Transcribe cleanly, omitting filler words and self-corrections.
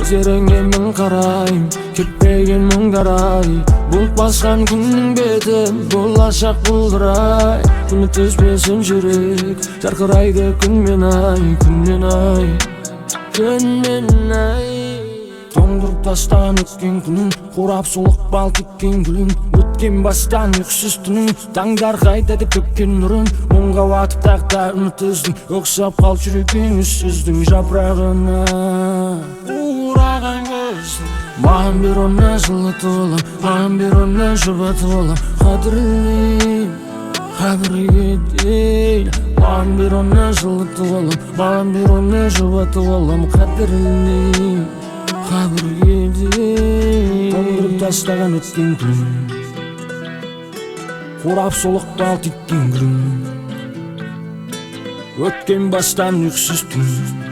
Көздеріңе мен қарайым, кетпеген мұңдар ай. Бұлт басқан күннің беті болашақ бұлдырай. Үміт түспесін жүрек, жарқырайды күн мен ай, күн мен ай, күн мен ай. Тоңдырып тастаған өткен күнің, қурап солық бал тіккен гүлің. Өткен бастан ұйқысыз түнің, таңдар қайта деп төккен нұрын. Мұңға батып тағы да үміт үздің, ұқсап қалып жүрген сіздің жапырағына қураған көздің. Маған бер оны, жылытып алам, маған бер оны, жұбатып алам. Қадірлеймін қабірге дейін. Маған бер оны, жылытып алам, маған бер оны, жұбатып алам. Қадірлеймін қабірге дейін. Тоңдырып тастаған өткен күн, қурап солық бал тіккен гүлің. Өткен бастан ұйқысыз түн.